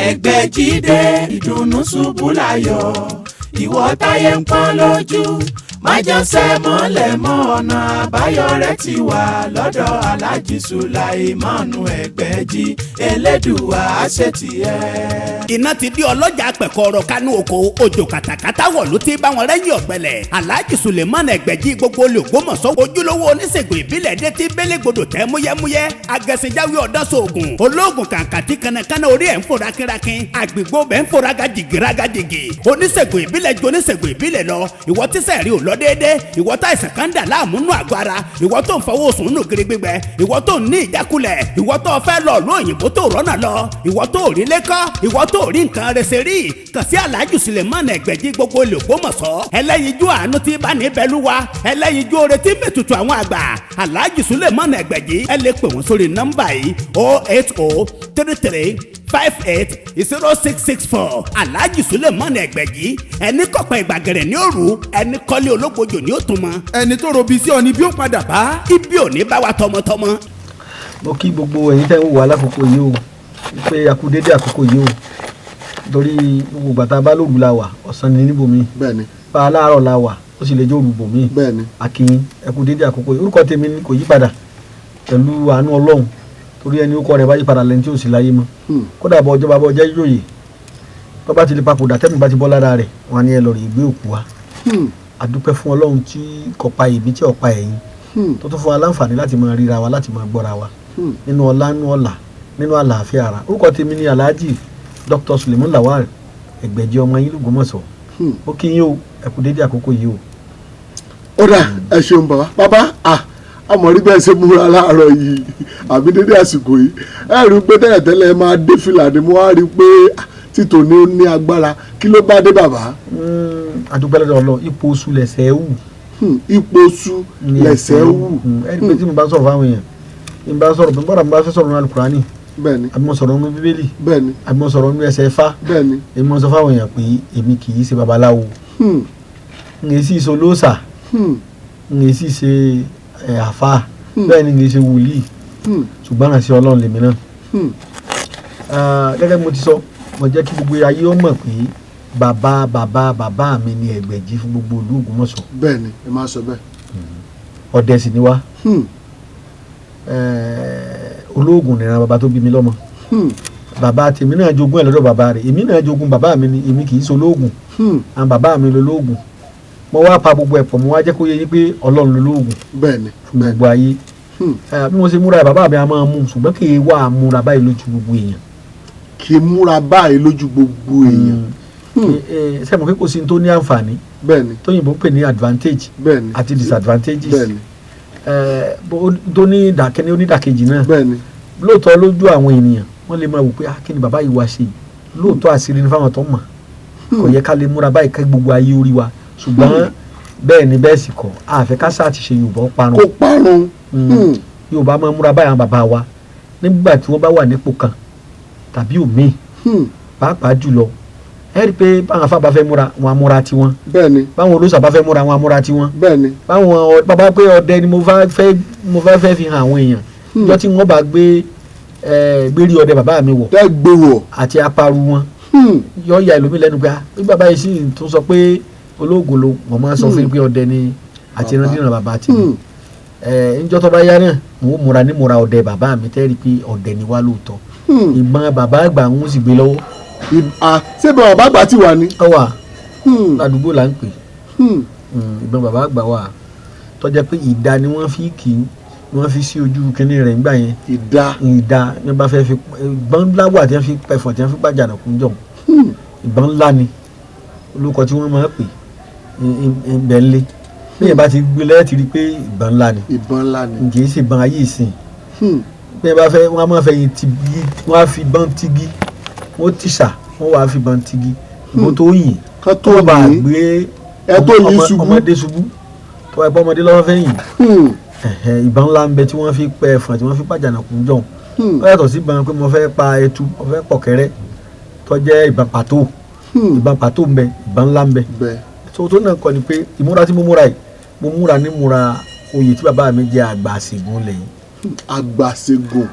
Ẹgbẹ́jídé ìdùnnú ṣubú láyọ̀, ìwọ táyé ń pọ́n lójú, májànsẹ́ mọ́lẹ̀ mọ́, ọ̀nà àbáyọ rẹ̀ ti wà lọ́dọ̀ Aláàjì Sùláìmánu Ẹgbẹ́jí, Elédùwà àṣetìẹ́. Iná ti di ọlọ́jà pẹ̀kọ́rọ̀ kánú oko, òjò kàtàkàtà wọ̀ ló ti bá wọn rẹ́yìn ọ̀gbẹ́lẹ̀. Alhaji Suleiman Ẹgbẹ̀jì gbogbo olùgbòmọ̀sọ́, ojúlówó oníṣègùn ìbílẹ̀ dé tí bélégbodò tẹ́ múyẹ́múyẹ́, agẹ̀sìnjáwé ọ̀dọ́sọ̀ọ̀gùn olóògùn kàǹkàtì, kànnàkànnà orí ẹ̀ ń fò rákínrákín, àgbègbè bẹ́ẹ̀ ń fò rágàjìgì rágàjìgì. Oníṣègùn ìbílẹ̀ ju oníṣègùn ìbílẹ̀ lọ. Ìwọ tíṣẹ̀ rí ò lọ déédé, ìwọ tá ìsàn kan dà láàmú nù àgọ́ ara, ìwọ tó ń fọwọ́ sùn nù gírí gbígbẹ, ìwọ tó ń ní ìjákulẹ̀, ìwọ tó fẹ́ lọ ló òyìnbó tó rọ́nà lọ, ìwọ tó rí lẹ́kọ́, ìwọ tó rí nǹkan rẹsẹ̀ rí, kàn sí Alhaji Suleiman Ẹgbẹ̀jì gbogbo olùgbòmọ̀sọ́, ẹlẹ́yinjú àánú tí bá ní bẹ́lúwa, ẹlẹ́yinjú oore tí mẹ́tutù àwọn àgbà. Alhaji Suleiman Ẹgbẹ̀jì, ẹ lè pè wọ́n sórí nọ́mbà yìí: 08033580664. Alhaji Suleiman Ẹgbẹ̀jì, ẹni kọ̀pẹ́ ìgbàgẹ̀rẹ̀ ní òru, ẹni kọ́lé ológbojò ní òtún mọ́. Ẹni tó robi sí ọ ni bí ó padà bá. Ibi ò ní bá wa tọmọtọmọ. Mo kí gbogbo ẹ̀yin tẹ́ ń wò wá lákòókò yìí o, pé a kú dédé àkókò yìí o, torí gbogbo ìgbà tá a bá lóru la wà, ọ̀sán ni níbòmí. Bá a láàárọ̀ la wà, ó sì lè jẹ́ òru bòmí. Akin, ẹ kú dédé àkókò yìí. Orúkọ tèmi ni kò yí padà pẹ̀lú àánú Ọlọ́run, torí ẹni orúkọ rẹ̀ bá yí padà lẹ́ni tí ò sí láyé mọ́. Kódà bọ́ ọjọ́ bá bọ́ ọjọ́ yòòyè tó bá ti lè papòdà, tẹ́mi bá ti bọ́ lára rẹ̀, wọn á ní ẹ lọ rè gbé òkú wa. A dúpẹ́ fún Ọlọ́run tí kò pa èmi, tí ò pa ẹ̀yin, tó tún fún wa láǹfààní láti máa ríra wa, láti máa gbọ́ra wa nínú ọlá, nínú ọlà, nínú àlàáfíà ara. Orúkọ tèmi ni Alhaji Dr. Suleiman Lawal Ẹgbẹ̀jì, ọmọ yín l'Ògbómọ̀ṣọ́. Ó kí yín o, ẹ kú dédé àkókò yìí o. Ó dà, ẹ ṣeun bàbá. Bàbá, àmọ́ rí bẹ́ẹ̀ ṣe múra láàárọ̀ yìí àbí dédé àsìkò yìí, ẹ rí i pé tẹ́lẹ̀tẹ́lẹ̀ máa dé fìlà ni, mo wá rí i pé títò ní ó ní agbára. Kí ló bá dé, bàbá? Adúpẹ́ lọ́dọ̀ Ọlọ́run. Ipò oṣù lẹ̀sẹ̀ wù. Ipò oṣù lẹ̀sẹ̀ wù. Ẹ rí i pé tí mo bá sọ̀rọ̀ fáwọn èèyàn, tí mo bá sọ̀rọ̀ bí bọ́dà mo bá fẹ́ sọ̀rọ̀ nínú Alukurani, àbí mo sọ̀rọ̀ nínú Bíbélì, àbí mo sọ̀rọ̀ nínú ẹsẹ̀ Ifá, èmi mo sọ fáwọn èèyàn pé èmi kì í ṣe babaláwo, n kì í sì ṣe olóòṣà, n kì í sì ṣe àfáà, bẹ́ẹ̀ ni n kì í ṣe wòlíì, ṣùgbọ́n àṣẹ Ọlọ́run lèmi náà. Gẹ́gẹ́ bí mo ti sọ, mo jẹ́ kí gbogbo ayé ó mọ̀ pé bàbá bàbá bàbá mi ni Ẹgbẹ̀jì fún gbogbo ìlú Ògbómọ̀ṣọ́. Bẹ́ẹ̀ni, ẹ máa sọ bẹ́ẹ̀. Ọdẹ sì ni wá. Olóògùn nìran bàbá tó bí mi lọ́mọ. Bàbá tèmi náà jogún ẹ̀ lọ́dọ̀ bàbá rẹ̀, èmi náà jogún bàbá mi ni. Èmi kì í ṣe olóògùn, àwọn bàbá mi lolóògùn. Mo wá pa gbogbo ẹ̀ pọ̀, mo wá jẹ́ kó yé yín pé Ọlọ́run lolóògùn fún gbogbo ayé. Bí mo ṣe múra, bàbá mi a máa mú, ṣùgbọ́n kì í wá múra báyìí lójú gbogbo èèyàn. Kì í múra báyìí lójú gbogbo èèyàn. Ṣé mo pé kò sí ní tó ní àǹfààní tóyìnbó ń pè ní advantage àti disadvantages, tó ní ìdàkẹ́ni onídàkejì náà. Lóòótọ́, lójú àwọn ènìyàn, wọ́n lè máa wò pé, ah, kí ni bàbá yìí wá ṣe yìí? Lóòótọ́, àṣírí ní fáwọn tó mọ̀, kò yẹ ká lè múra báyìí ká gbogbo ayé orí wa, ṣùgbọ́n bẹ́ẹ̀ ni bẹ́ẹ̀ sì kọ́, àfẹ́ ká sáà ti ṣe Yorùbá ó parun. Kó parun. Yorùbá máa múra báyìí, àwọn bàbá wa nígbà tí wọ́n bá wà nípò kan tàbí òmíì, pàápàá jùlọ ẹ rí i pé báwọn afá bá fẹ́ múra, wọn á múra tiwọn. Báwọn olóṣà bá fẹ́ múra, wọn á múra tiwọn. Báwọn bàbá pé ọdẹ ni mo fẹ́ fi hàn àwọn èèyàn, ìjọ tí wọ́n bá gbé gbérí ọdẹ bàbá mi wọ̀ Tẹ́ gbé wọ̀. àti aparu wọn, yọ ya ẹlòmíì lẹ́nu pé, ah, bí bàbá yìí sì tún sọ pé olóògùn ló wọ́n máa sọ fún yín pé ọdẹ ni àti ìrandíran bàbá tì mí. Ǹjọ́ tó bá yá náà, mo ó múra ní múra ọdẹ bàbá mi, tẹ́ rí i pé ọdẹ ni wá lóòótọ́. Ìbọn bàbá àgbà ń sì gbé lọ́wọ́. Ṣé bàbá àgbà ti wà ní? Ọ wà ládùúgbò là ń pè. Ìbọn bàbá àgbà wà tó jẹ́ pé ìdá ni wọ́n fi kì í, wọ́n fi sí ojú kinní rẹ̀ ńgbà yẹn. Ìdá. Ìdá ní wọ́n bá fẹ́ fi ìbọn ńlá wà tí wọ́n fi pẹ̀fọ̀n, tí wọ́n fi pàjánà kú jọ̀. Ìbọn ńlá ni olùkọ́ tí wọ́n máa ń pè ìbẹ̀ ńlẹ̀ bí yẹn bá ti gbé lẹ́yìn ti rí i pé ìbọn ńlá ni. Ìbọn ńlá ni. Kì í ṣe ìbọn ayé ìsìn. Bí yẹn bá fẹ́, wọ́n á máa fẹ́ yin tigi, wọ́n á fi ìbọn tigi, wọ́n tìṣà, wọ́n wàá fi ìbọn tigi, ìbọn tó yìn Kán tó tó bá yìn. gbé Ẹ tó yìn ṣubú. Ọmọdé ṣubú, tó bá pẹ́ ọmọdé lọ́wọ́ fẹ́ yìn. Ẹ̀hẹ̀, ìbọn ńlá ń bẹ tí wọ́n fi pẹ ẹ̀fọ̀n, tí wọ́n fi pàjánà kú jọ̀. Ó yàtọ̀ sí ìbọn pé mo fẹ́ pa ẹtu, mo fẹ́ pọ̀kẹ́rẹ́, tó jẹ́ ìbọn pàtó. Ìbọn pàtó ń bẹ, ìbọn ńlá ń bẹ. Tó náà kọ́ ni pé ìmúra tí mo múra yìí, mo múra ní múra oyè tí bàbá mi jẹ́, àgbà àṣègùn lẹ́yìn. Àgbàṣègùn.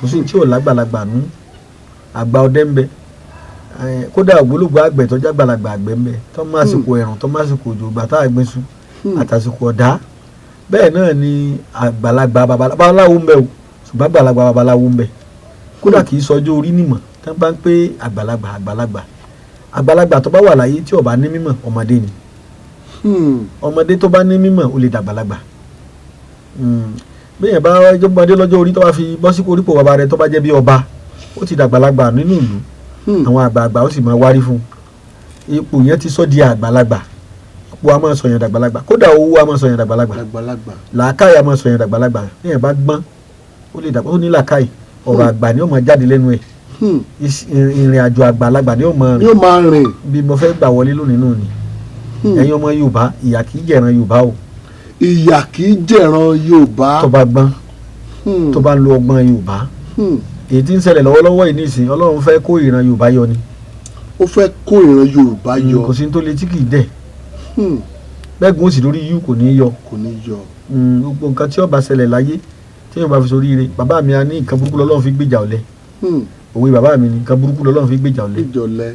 Kò sí tí ò lágbàlagbà nú. Àgbà ọdẹ ń bẹ, Kódà ògbólógbò àgbẹ̀ tó jágbàlagbà àgbẹ̀ ń bẹ tó mọ àsìkò ẹ̀rùn, tó mọ àsìkò òjò, ìgbà tá a gbin iṣu àtàsìkò ọ̀dá. Bẹ́ẹ̀ náà ni àgbàlagbà babaláwo ń bẹ o, ṣùgbọ́n àgbàlagbà babaláwo ń bẹ. Kódà kì í sọjọ́ orí nímọ̀ tí wọ́n bá ń pé àgbàlagbà àgbàlagbà àgbàlagbà tó bá wà láyé tí ó bá ní mímọ̀, ọmọdé ni. Ọmọdé tó bá ní mímọ̀, ó lè dàgbàlagbà. Bẹ́ẹ̀ bá ọmọdé lọ́jọ́ orí tó bá fi bọ́ sí koríko bàbá rẹ̀ tó bá jẹ́ bí ọba, ó ti dàgbàlagbà nínú ìlú. Àwọn àgbààgbà ó sì máa wárí fún un. Ipò yẹn ti sọ di àgbàlagbà. Ipò a máa sọyàn dàgbàlagbà. Kódà owó a máa sọyàn dàgbàlagbà. Àgbàlagbà. Làákàyè a máa sọyàn dàgbàlagbà. Bẹ́ẹ̀ bá gbọ́n, ó lè dàgbà. Ó ní làákàyè, ọ̀rọ̀ àgbà ni ó máa jáde lẹ́nu ẹ̀. Ìrìn àjò àgbàlagbà ni ó máa rìn. Yóò máa rìn. Bí mo fẹ́ gbà wọlé lónìí náà ni, ẹ̀yin ọmọ Yorùbá, ìyà kì í jẹ̀ràn Yorùbá o. Ìyà kì í jẹ̀ràn Yorùbá. Tó bá gbọ́n, tó bá ń lo ọgbọ́n Yorùbá, èyí tí ń ṣẹlẹ̀ lọ́wọ́lọ́wọ́ yìí nísìnyí, Ọlọ́run fẹ́ kó ìran Yorùbá yọ ni. Ó fẹ́ kó ìran Yorùbá yọ. Kò sí ní tó le tí kì í dẹ̀. Bẹ́ẹ̀gùn òsì lórí yú kò ní í yọ. Kò ní yọ. Gbogbo nǹkan tí ó bá ṣẹlẹ̀ láyé tí yóò bá fi sórí ire, bàbá mi á ní nǹkan burúkú lọ́lọ́run fi gbèjà ọ̀lẹ. Òwe bàbá mi ní nǹkan burúkú lọ́lọ́run fi gbèjà ọ̀lẹ. Ìjọlẹ.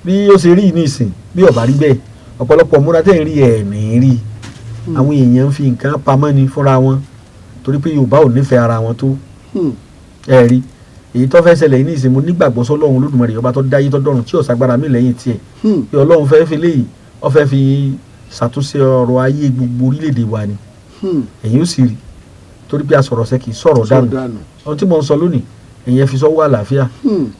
Bí ó ṣe rí ní ìsìn, bí ó bá rí bẹ́ẹ̀, ọ̀pọ̀lọpọ̀ múra tẹ́ ń rí ẹ̀mí rí, àwọn èèyàn ń fi nǹkan pamọ́ ni fúnra wọn, torí pé Yorùbá ò nífẹ̀ẹ́ ara wọn tó. Ẹ rí èyí tó fẹ́ ṣẹlẹ̀ yìí ní ìsìn, mo nígbàgbọ́ sọ́lọ́run Olódùmarè, ọba tó dáyé tó dọ̀run, tí ò ságbára mi lẹ́yìn tiẹ̀, pé Ọlọ́run fẹ́ fi léyìí, ó fẹ́ fi ṣàtúnṣe ọ̀rọ̀ ayé gbogbo orílẹ̀-èdè wa ni. Ẹ̀yin ó sì rí, torí pé asọ̀rọ̀ṣẹ́ kì í sọ̀rọ̀ dànù. Sọdánù. Ohun tí mo ń sọ lónìí, ẹ̀yin ẹ fi sọ́wọ́ àlàáfíà.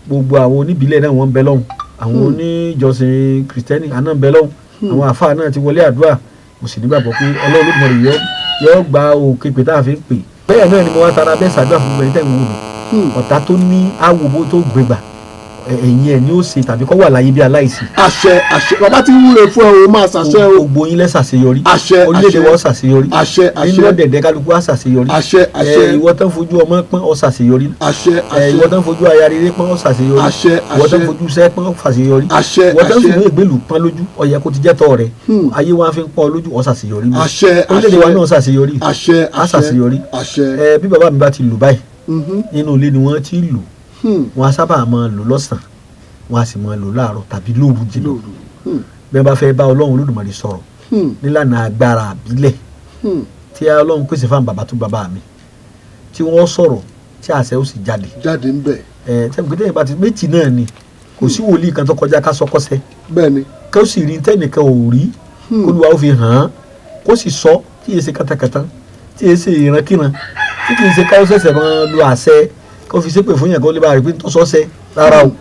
Gbogbo àwọn oníbílẹ̀ náà, wọ́n ń bẹ lọ́hùn. Àwọn oníjọsìn kìrìtẹ́nì àná ń bẹ lọ́hùn. Àwọn àfáà náà ti wọlé àdúrà. Mo sì nígbàgbọ́ pé Ọlọ́run Olódùmarè yọ gba òkè pé tá a fi ń pè bẹ́ẹ̀ náà ni mo wá tara bẹ́ẹ̀ ṣàdúrà fún gbogbo ẹni tẹ́ ń wò mí. Ọ̀tá tó ní àwòbó tó gbégbà ẹ̀yìn ẹ̀ ni ó ṣe tàbí kó wà láyé bí aláìsí. Àṣẹ, àṣẹ. Bàbá tí ń wúre fún ẹ o, máa ṣàṣẹ o. Gbogbo yín lẹ́ ṣàṣeyọrí. Àṣẹ. Orílẹ̀-èdè Àṣẹ. wa ó ṣàṣeyọrí. Àṣẹ, àṣẹ. Nínú ọ̀dẹ̀dẹ̀ kálukú á ṣàṣeyọrí. Àṣẹ, àṣẹ. Ìwọ tán fojú ọmọ pọ́n, ó ṣàṣeyọrí. Àṣẹ. Ẹ, ìwọ Àṣẹ. tán fojú aya rere pọ́n, ó ṣàṣeyọrí. Àṣẹ. Ìwọ tán Àṣẹ. fojú iṣẹ́ pọ́n, ó ṣàṣeyọrí. Àṣẹ. Ìwọ tán Àṣẹ. fìwé ìgbélú pọ́n lójú, ó yẹ kó ti jẹ́ tọ́ rẹ̀, ayé wa fi ń pọ́n ọ lójú, ó ṣàṣeyọrí. Àṣẹ. Orílẹ̀-èdè wa Àṣẹ. náà ṣàṣeyọrí. Àṣẹ. Á Àṣẹ. ṣàṣeyọrí. Àṣẹ. Ẹ, bí bàbá mi bá ti lù báyìí, nínú ilé ni wọ́n ti lù. Wọ́n á sábà máa lò lọ́sàn-án, wọ́n á sì máa lò láàárọ̀ tàbí lóru jìnnà. Lóru. Bí wọ́n bá fẹ́ bá Ọlọ́run Olódùmarè sọ̀rọ̀ nílànà agbára àbílẹ̀ tí Ọlọ́run pèsè fáwọn bàbá tó bàbá mi, tí wọ́n sọ̀rọ̀ tí àṣẹ ó sì jáde. Jáde ń bẹ̀. Ẹ tẹ́lẹ̀ pé tẹ́lẹ̀ bá ti méjì náà ni, kò sí wòlíì kan tó kọjá ká sọkọ́sẹ́, Bẹ́ẹ̀ni. kó sì rí tẹ́nìkan ò rí, k'Olúwa ó fi hàn án, kó sì sọ, tí yẹ ṣe kátàkátà, tí yẹ ṣe ìrankíran, tí kì í ṣe káwọ́ ṣẹ̀ṣẹ̀ máa lo àṣẹ kó fi ṣépè fún yàn kó lè bá rí pé tó sọ́ṣẹ́ rárá o.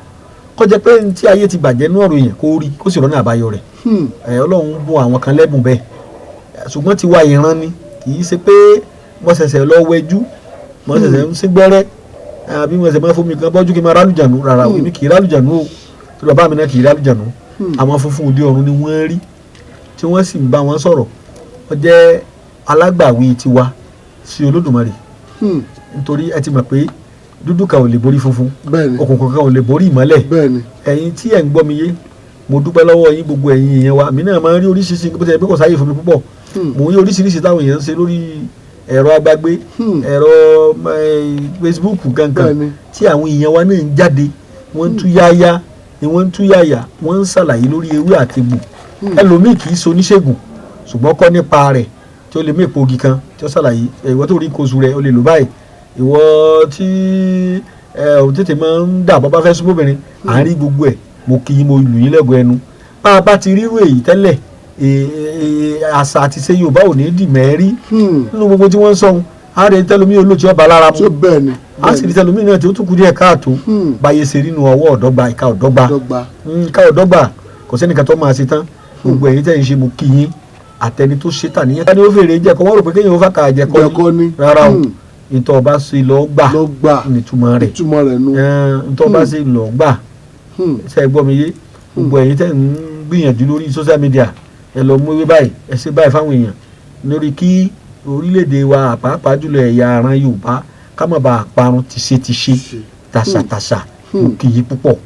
Kó jẹ́ pé ní tí ayé ti bàjẹ́ ní ọ̀rọ̀ èèyàn, kó rí, kó sì rọ́nà àbáyọ rẹ̀. Ẹ, Ọlọ́run bùn àwọn kan lẹ́bùn bẹ́ẹ̀. Ṣùgbọ́n tiwa ìran ni, kì í ṣe pé mo ṣẹ̀ṣẹ̀ lọ wẹjú, mo ṣẹ̀ṣẹ̀ ń sín gbẹ́rẹ́, àbí mo ṣẹ̀ṣẹ̀ máa fún mi kan bọ́jú kí n máa rálùjànú. Rárá o, èmi kì í rálùjànú o, torí bàbá mi náà kì í rálùjànú. Àwọn funfun òde ọ̀run ni wọ́n rí tí wọ́n sì ń bá wọn sọ̀rọ̀. Wọ́n jẹ́ alágbàwí tiwa sí Olódùmarè, nítorí ẹ ti mọ̀ pé dúdú kan ò lè borí funfun, Bẹ́ẹ̀ni. òkùnkùn kan ò lè borí ìmọ́lẹ̀. Bẹ́ẹ̀ni. Ẹ̀yin tí ẹ̀ ń gbọ́ mi yé, mo dúpẹ́ lọ́wọ́ yín, gbogbo ẹ̀yin èèyàn wa. Mi náà máa ń rí oríṣiríṣi, bó ti yẹ pé kò sáyè fún mi púpọ̀. Mò ń rí oríṣiríṣi táwọn èèyàn ń ṣe lórí ẹ̀rọ agbágbé, ẹ̀rọ Facebook gangan, tí àwọn èèyàn wa náà ń jáde, wọ́n ń tú yáyá ni, wọ́n ń tú yáyà, wọ́n ń ṣàlàyé lórí ewé àti egbò. Ẹlòmíì kì í ṣe oníṣègùn, ṣùgbọ́n kọ́ nípa rẹ̀, tí ó lè mú èpo igi kan tí ó ṣàlàyé. Ìwọ tó rí nǹkan oṣù rẹ̀, ó lè lò báyìí. Ìwọ tí ẹ ò tètè máa ń dà bọ́ bá fẹ́ súnmọ́ obìnrin, à ń rí gbogbo ẹ̀. Mo kì í, mo lù yín lẹ́gọ̀ọ́ ẹnu. Bá a bá ti rírú èyí tẹ́lẹ̀, àṣà àti ṣe Yorùbá ò ní dì mẹ́rí nínú gbogbo tí wọ́n ń sọ̀hún. Á rẹ̀ tẹ́lómi olóòtú ọba lára mu. Tó bẹ́ẹ̀ ni. Á sì rí tẹ́lómi náà tí ó tún kú díẹ̀ káàtó. Báyé ṣe rí nu, ọwọ́ ọ̀dọ́gba, ìka ọ̀dọ́gba. Dọ́gba. Ìka ọ̀dọ́gba, kò sẹ́nìkan tó máa ṣe tán. Gbogbo ẹ̀yin tẹ́ ń ṣe, mo kí yín, àtẹni tó ṣe tàníyàn. Tani ó fèrè jẹ̀kọ́, wọ́n rò pé kéèyàn ó fà kà jẹ̀kọ́ Jẹ̀kọ́ ni. Rárá o, ìtọ́ ọba ṣe lọ gbà. Lọ gbà. Nítumọ̀ rẹ̀. Ìtumọ̀ rẹ̀ nu. Ìtọ́ ọba ṣe lọ gbà. Ṣe é gbọ́ mi yé? Gbogbo ẹ̀yin tẹ́ ń gbìyànjú lórí social media, ẹ lọ mú ewé báyìí, ẹ ṣe báyìí fáwọn èèyàn lórí kí orílẹ̀-èdè wa, pàápàá jùlọ ẹ̀yà aran Yorùbá, ká má bàa parun tìṣe tìṣe, tàṣàtàṣà. Mo kì í púpọ̀.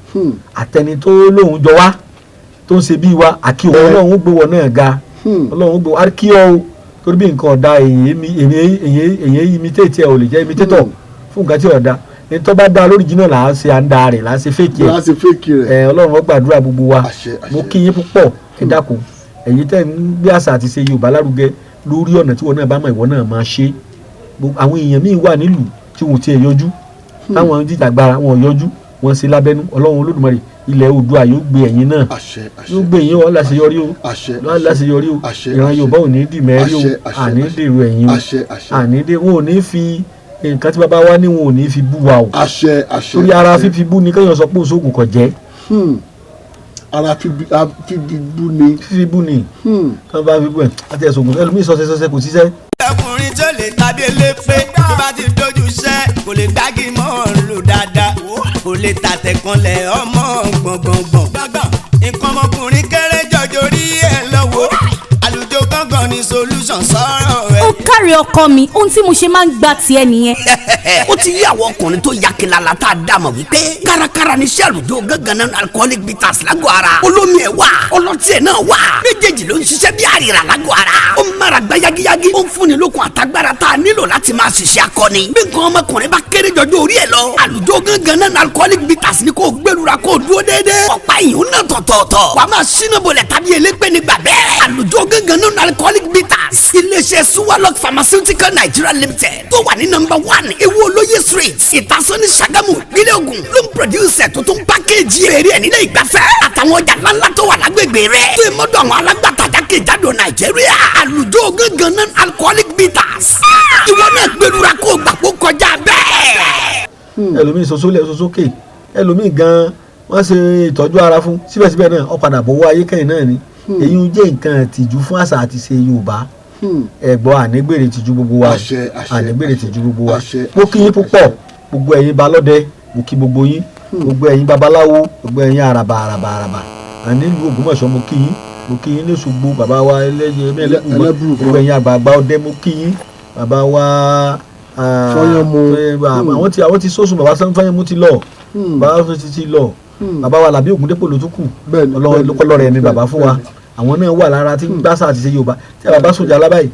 Àtẹni tó lóun jọ wá, tó ń ṣe bí wa, àkí òun, Ọlọ́run ó gbé wọn náà ga. Ọlọ́run ó gbé wọn kí ọ o, torí bí nǹkan ọ̀dà, èyí imitate ẹ̀ ò lè jẹ́ imitator fún nǹkan tí ọ̀dà. Ní tó bá dá lórí jìnnà là á ṣe à ń da rẹ̀, là á ṣe fake ẹ̀. Là á ṣe fake rẹ̀. Ẹ Ọlọ́run ó gbàdúrà gbogbo wa. Àṣẹ, àṣẹ. Mo kí yín púpọ̀. Ẹ dákun, ẹ̀yin tẹ́ ń gbé àṣà àti ṣe Yorùbá lárugẹ lórí ọ̀nà tí wọn náà bá mọ̀, ìwọ náà máa ṣe. Gbogbo àwọn èèyàn míì wà nílùú tí wọn ò tiẹ̀ yọjú, táwọn jìjàgbara wọn ò yọjú, wọn ṣe lábẹ́nú. Ọlọ́run Olódùmarè, ilẹ̀ Oòduà yóò gbé ẹ̀yin náà. Àṣẹ, àṣẹ. Yóò gbé yín wọn láṣeyọrí o. Àṣẹ. Lọ́wọ́ láṣeyọrí o. Àṣẹ. Ìran Àṣẹ. Yorùbá ò ní dì mẹ́rí o. Àṣẹ, àṣẹ. Àní Àṣẹ. dèrò ẹ̀yìn o. Àṣẹ, àṣẹ. Àní dé wọn ò ní fi nǹkan tí bàbá wa ní, wọn ò ní fi bú wa o. Àṣẹ, àṣẹ. Torí ara Àṣẹ. fífi bú ni kéèyàn sọ pé òṣogùn kò jẹ́. Ara fífi bú ni. Fífi bú ni kí wọ́n bá fi bú ẹ̀ àti ẹ̀sùn ògùn ẹlòmíì sọ́sẹ́ sọ́sẹ́ kò ṣiṣẹ́. Ọkùnrin tó lè tàbí elépè tó bá ti dojú iṣẹ́ kò lè gbági mọ́ lò dáadáa, kò lè tàtẹ̀kànlẹ̀ ọmọ gbọ̀ngbọ̀ngbọ̀n. Nǹkan ọmọkùnrin kéré jọjọ rí ẹ lọ́wọ́. Àlùjọ gángan ni solution sọ̀rọ̀ rẹ. Ó káre ọkọ mi, ohun tí mo ṣe máa ń gba tiẹ̀ nìyẹn. Ó ti yí àwọn ọkùnrin tó ya kilala tá a dá mọ̀ wípé kárakára ni iṣẹ́ àlùjọ gángan náà alcoholic bitters lágọ̀ ara. Olómi ẹ̀ wà, ọlọ́tí ẹ̀ náà wà, méjèèjì ló ń ṣiṣẹ́ bí àrìrà lágọ̀ ara. Ó ń mára gbá yagiyagi, ó ń fúnni lókun àtagbára tá a nílò láti máa ṣiṣẹ́ akọni. Bí nǹkan ọmọkùnrin bá kéré jọjọ orí ẹ̀ lọ, àlùjọ gángan náà alcoholic bitters ni kò gbẹlura kó dúró déédéé. Ọ̀pá ìyún náà tọ̀tọ̀ọ̀tọ̀, wàá máa ṣínà bolẹ̀ tàbí elépè nígbà bẹ́ẹ̀. Àlùjọ gángan náà alcoholic bitters, iléeṣẹ́ Suwalok Pharmaceutical Nigeria Limited tó wà ní number 1 Ewu Olóye Street, Ìtasọ́ní, Ṣàgámù, ìpínlẹ̀ Ògùn ló ń produce ẹ̀ tó tún package èrè ẹ̀ nílé ìgbafẹ́ àtàwọn ọjà ńláńlá tó wà lágbègbè rẹ̀ tó ìmọ̀dọ̀ àwọn alágbàtà jákèjádò Nàìjíríà. Àlùjọ gángan náà alcoholic bitters, ìwọ náà gbẹlura kó gbà kó kọjá bẹ́ẹ̀. Ẹlòmíì sọ́sọ́lẹ̀ sọ́sọ́kè, ẹlòmíì gan wọ́n ṣe ìtọ́jú ara fún, síbẹ̀síbẹ̀ náà ó padà bọ̀wọ́ ayé kẹ́yìn náà ni. Èyí ń jẹ́ nǹkan ìtìjú fún àṣà àti ṣe Yorùbá. Ẹ̀gbọ́n, ànígbèrè tìjú gbogbo wa. Àṣẹ, àṣẹ. Ànígbèrè tìjú gbogbo wa. Àṣẹ. Mo kí yín púpọ̀, gbogbo ẹ̀yin balọ́dẹ, mo kí gbogbo yín, gbogbo ẹ̀yin babaláwo, gbogbo ẹ̀yin àràbà àràbà àràbà àní ìlú Ògbómọ̀ṣọ́, mo kí yín. Mo kí yín ní Òṣogbo, bàbá wa ẹlẹ́bùbọn. Ẹlẹ́bùbọn. Gbogbo ẹ̀yin àgbààgbà ọdẹ, mo kí yín, bàbá wa Fọ́yánmu. àwọn tí sọ́sùn, bàbá Fọ́yánmú ti lọ, bàbá ti lọ, bàbá wa Làbí Ògúndépò ló tún kù. Ọlọ́run lọ́kọ́lọ́ rẹ̀ ni bàbá fún wa. Àwọn náà wà lára tí ń gbàsà àti ṣe Yorùbá. Tí a bá sọjà lábàáyé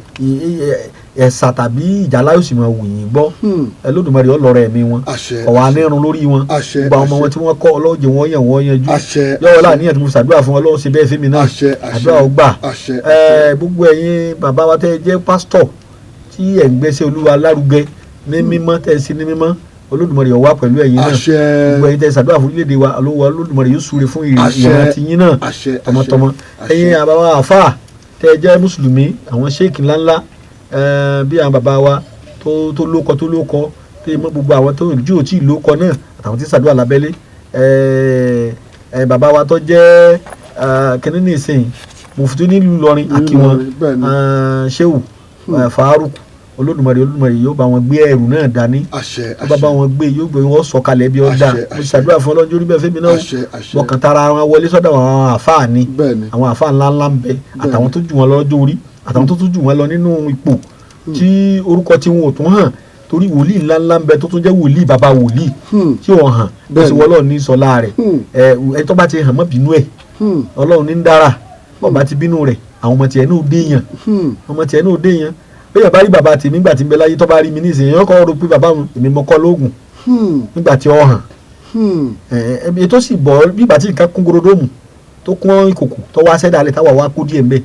ẹ̀sà tàbí ìjàlá yóò sì máa wù yín gbọ́. Ẹlódùmarè ọlọ́rọ̀ ẹ̀mí wọn, Àṣẹ. ọ̀wà anírun lórí wọn. Àṣẹ. Gbogbo àwọn ọmọ Àṣẹ. wọn tí wọ́n kọ́, ọlọ́jẹ̀ wọn yàn wọ́n yanjú. Àṣẹ. Yọ̀wọ́ láàníyàn tí mo ṣàdúrà fún, Ọlọ́run ṣe bẹ́ẹ̀ fẹ́mi náà. Àṣẹ, àṣẹ. Àdúrà ó gbà. Àṣẹ. Gbogbo ẹ̀yin bàbá wa tẹ́ ẹ jẹ́ pásítọ̀ tí ẹ̀ ń gbéṣẹ́ Olúwa lárugẹ ní mímọ́ tẹ́ ẹ sí ní mímọ́, Olódùmarè ó wà pẹ̀lú ẹ̀yin náà. Àṣẹ. Gbogbo ẹ̀yin tẹ́ ẹ ṣàdúrà fún orílẹ̀-èdè wa, Olúwa Olódùmarè yóò súre fún Àṣẹ. ìran ti yín náà Àṣẹ, àṣẹ. tọmọtọmọ. Àṣẹ. Ẹ̀yin àbáwá àfáà tẹ́ ẹ jẹ́ mùsùlùmí, àwọn ṣéèkì ńláńlá, bí àwọn bàbá wa tó lókọ tó lókọ tó yẹ mọ́, gbogbo àwọn tó jù ò tí ì lókọ náà àtàwọn tí ń ṣàdúrà lábẹ́lé, bàbá wa tó jẹ́ kínní nìsín, mùfútú nílùú Ìlọrin, àkíwọn Ìlọrin, bẹ́ẹ̀ ni. Ṣéwù Fàárùkù, Olódùmarè Olódùmarè yóò bá wọn gbé ẹrù náà dání. Àṣẹ. Tó bá bá wọn gbé, yóò gbé wọn sọ̀kalẹ̀ bí ọ̀dà. Àṣẹ, Mo àṣẹ. ṣàdúrà fún ọlọ́njọ́ orí bẹ́ẹ̀ fẹ́mi náà. Àṣẹ, àṣẹ. Mọ̀kàn tara wọn wọlé sọ́dọ̀ àwọn àfáà ni. Bẹ́ẹ̀ ni. Àwọn àfáà ńlá ńlá ń bẹ, àtàwọn tó jù wọn lọ lọ́jọ́ orí, àtàwọn tó tún jù wọn lọ nínú ipò tí orúkọ tí wọn ò tún hàn, torí wòlíì ńlá ńlá ń bẹ tó tún jẹ́ wòlíì bàbá wòlíì tí ò hàn bó Bẹ́ẹ̀ ti ni. wọ́ Ọlọ́run ní sọlá rẹ̀. Ẹ ẹ tó bá ti hàn mọ́ bínú ẹ̀, Ọlọ́run ní ń dára. Bọ́ọ̀ bá ti bínú rẹ̀, àwọn ọmọ tiẹ̀ náà dé yàn, ọmọ tiẹ̀ náà dé yàn. Bẹ́ẹ̀ bá rí bàbá tèmi nígbà tí ń bẹ láyé, tó bá rí mi nísìnyí, yẹn kọ́ ro pé bàbá mi, èmi mo kọ́ lóògùn nígbà tí ó hàn. Ẹ ẹ tó sì bọ̀ bí ìgbà tí nǹkan kún gorodóòmù tó kún ìkòkò tó wá sẹ́dá alẹ́ táwa wá kú díẹ̀ ńbẹ.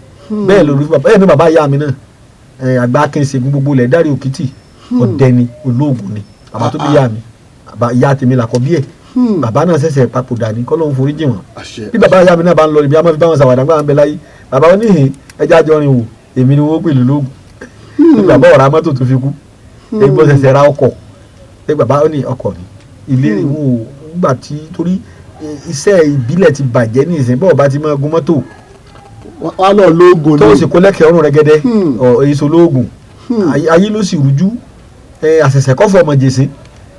Bẹ́ẹ̀ lórí bàbá ẹ̀ ní bàbá ìyá mi náà, ẹ àgbà akínṣègùn gbogbo ilẹ̀ dárí òkìtì, ọdẹ ni, olóògùn ni bàbá tó bí ìyá mi. Bàbá ìyá tèmi làkọ́ bí ẹ̀. Bàbá náà ṣẹ̀ṣẹ̀ papòdà ní, kọ́lọ́hún forí jì wọ́n. Àṣẹ. Bí bàbá ìyá mi náà bá ń lọ ibi, a máa fi bá wọn ṣàwàdà gbà ń bẹ láyé. Bàbá wọn níhìn ẹja jọrin wò, èmi ni wọ́n pè lólógùn ní. Bàbá ọ̀rá mọ́tò tó fi kú, èmi bọ́ ṣẹ̀ṣẹ̀ ra ọkọ̀ ẹ. Bàbá ó ní ọkọ̀ ni ilé ìwọ̀n ò gbà tí, torí iṣẹ́ ìbílẹ̀ ti bàjẹ́ ní ìsìn. Bọ́ọ̀ bá ti máa gun mọ́tò Wà lọ lóògùn tó o ni. sì kó lẹ́kẹ̀ẹ́ ọ̀run rẹ́gẹ́dẹ́ ọ̀ èso lóògùn. Ayé ló sì rújú. Àṣẹ̀ṣẹ̀ kọ́fọ̀ ọmọ jèsè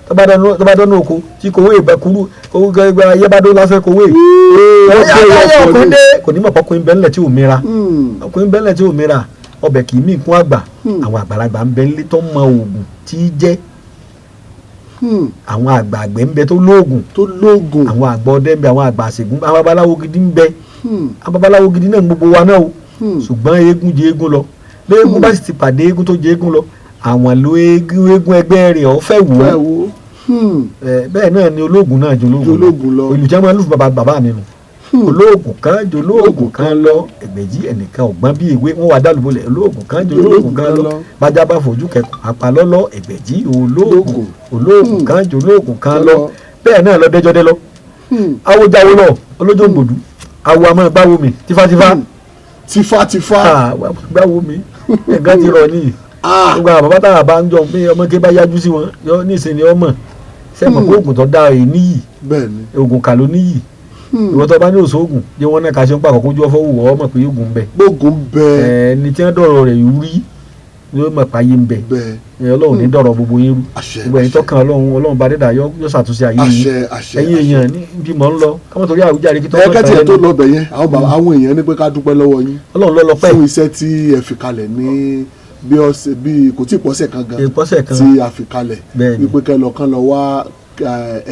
tó bá dánú oko tí kòwé ìbá kúrú kòwé gẹ́gẹ́ ayé bá dó lásán kòwé ayé ọkùnrin dé, kò ní mọ̀ pọ́kùnrin bẹ́ńlẹ̀ tí ò mira, ọkùnrin bẹ́ńlẹ̀ tí ò mira, ọbẹ̀ kì í mí kún àgbà. Àwọn àgbàlagbà ń bẹ nílé tó mọ oògùn tí í jẹ́. Àwọn àgbà àgbẹ̀ ń bẹ tó lóògùn. Tó lóògùn. Àwọn àgbà ọdẹ ń bẹ, àwọn àgbà àṣègùn, àwọn babaláwo gidi ń bẹ. Àwọn babaláwo gidi náà ń gbogbo wa náà o, ṣùgbọ́n eégún jẹ eégún lọ. Léégún bá sì ti pàdé eégún tó jẹ eégún lọ, àwọn ló eégún, eégún ẹgbẹ́ rẹ̀ ọ́ fẹ́ wò Fẹ́ ó. wo. Bẹ́ẹ̀ náà ni olóògùn náà ju olóògùn lọ. Olùjẹ́ máa ń lù fún bàbá mi nù. Olóògùn kan ju olóògùn kan lọ, ẹgbẹ̀jì ẹnìkan ọ̀gbọ́n bí ìwé wọn wà dálùbọ̀lẹ̀. Olóògùn kan ju olóògùn kan lọ, bájá bá fojú kẹkọ̀ọ́ apalọ́lọ́, ẹgbẹ̀jì olóògùn, olóògùn kan ju olóògùn kan lọ. Bẹ́ẹ̀ náà lọ dẹ́jọ́dẹ́ lọ, awójáwó lọ, olójó gbòdú awo àmọ́ gbáwo mi tífátífá tífátífá gbáwo mi nǹkan ti rọ nìyí. Gbogbo àwọn bàbá táwọn bá ń jọ pé ọmọ ké bá yájú sí wọn yọ nísìnyí ọmọ sẹ́mọ̀ pé oògùn tó dáa èyí níyì, oògùn kà ló níyì. Ìwọ tó bá ní òṣoògùn jẹ́ wọn náà kà ṣe ń pàkọ́ kójú ọfọ́ wù ọ́ mọ̀ pé oògùn ń bẹ. Gbógun bẹ. Ẹni tí wọ́n dọ̀rọ̀ rẹ̀ rí ló mọ̀ páyé ń bẹ. Ọlọ́run ní dọ̀rọ̀ gbogbo yín rú. Gbogbo ẹ̀yin tọ́kàn Ọlọ́run, Ọlọ́run bá dẹ́dà yóò ṣàtúnṣe ayé yín. Ẹ̀yin èèyàn níbi mọ̀ ń lọ káwọn torí àwùjáre kí tó mọ̀ tán lẹ́nu. Ẹ tó lọ bẹ̀ yẹn, àwọn èèyàn ní pé ká dúpẹ́ lọ́wọ́ yín. Ọlọ́run ló lọ́pẹ́. Fún iṣẹ́ tí ẹ fi kalẹ̀ ní bí ọ̀sẹ̀ bí kò tí ì pọ̀sẹ̀ kan gan tí a fi kalẹ̀ wípé kẹ́ lọ kán lọ wá